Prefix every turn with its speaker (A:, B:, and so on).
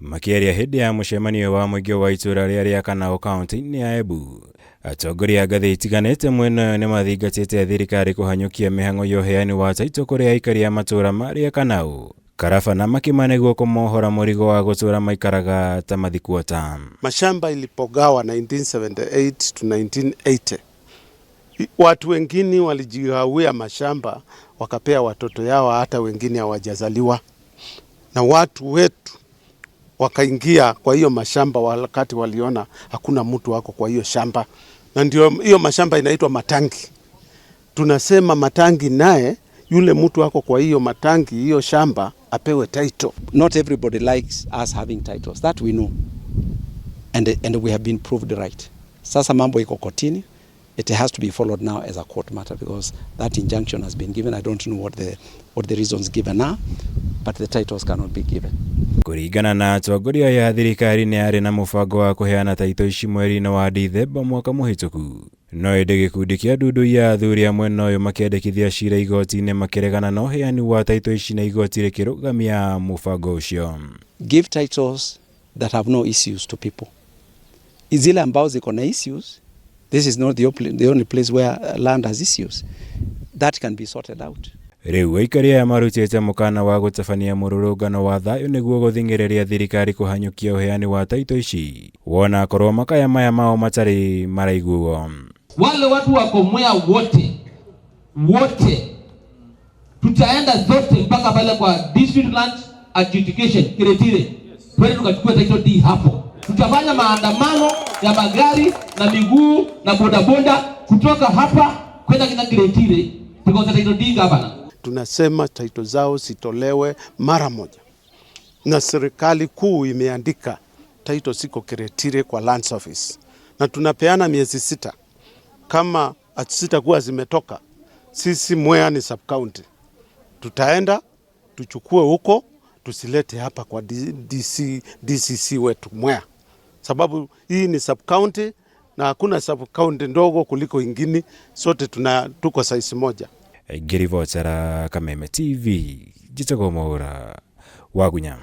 A: Makĩaria hĩndĩ ya mũcemanio wa mũingĩ wa itũũra rĩa Rĩakanao kaunti-inĩ ya Embu, atongoria a ngathĩ itiganĩte mwena ũyũ nĩmathingatĩte thirikari kũhanyũkia mĩhang'o ya ũheani wa taitũ kũrĩ aikari a matũũra ma Rĩakanao, Karaba na Makima nĩguo kũmohora mũrigo wa gũtũũra maikaraga ta mathikuota.
B: Mashamba ilipogawa 1978 to 1980, watu wengine walijigawia mashamba wakapea watoto yao, hata wengine hawajazaliwa, na watu wetu wakaingia kwa hiyo mashamba wakati waliona hakuna mtu wako kwa hiyo shamba, na ndio hiyo mashamba inaitwa matangi. Tunasema matangi, naye yule mtu wako kwa hiyo matangi, hiyo shamba apewe title.
C: Not everybody likes us having titles, that we know, and we have been proved right. Sasa mambo iko kotini. It has to be followed now as a court matter because that injunction has been given. I don't know what the reasons given are, but the titles cannot be given.
A: Kũringana na atongoria aya, thirikari nĩ yarĩ na mũbango wa kũheana taitũ ici mweri-inĩ wa Dithemba mwaka mũhĩtũku, no ĩndĩ gĩkundi kĩa ndundu ya athuri a mwena ũyũ makĩandĩkithia cira igoti-inĩ makĩregana na ũheani wa taitũ ici na igoti rĩkĩrũgamia mũbango ũcio.
C: Give titles that have no issues to people. Zile ambao ziko na issues, this is not the only place where land has issues. That can be sorted out.
A: Rĩu aikari aya marutĩte mũkana wa gũtabania mũrũrũngano wa thayũ nĩguo gũthing'ĩrĩria thirikari kũhanyũkia ũheani wa taitũ ici, wona korwo makaya maya mao matarĩ maraiguo.
D: Wale watu wako Mwea wote wote, tutaenda zote mpaka pale kwa District Land Adjudication Kiretire, twende tukachukue title deed hapo. Tutafanya maandamano ya magari na miguu na bodaboda kutoka hapa kwenda kina Kiretire because title deed, governor.
B: Tunasema title zao zitolewe mara moja, na serikali kuu imeandika title ziko Kiretire kwa Lands Office, na tunapeana miezi 6. Kama hazitakuwa zimetoka, sisi Mwea ni sub county, tutaenda tuchukue huko tusilete hapa kwa DC, DCC wetu Mwea, sababu hii ni sub county na hakuna sub county ndogo kuliko ingine, sote tuko size moja.
A: Ngĩribotera Kameme TV, njĩtagwo Mwaũra Wagunya.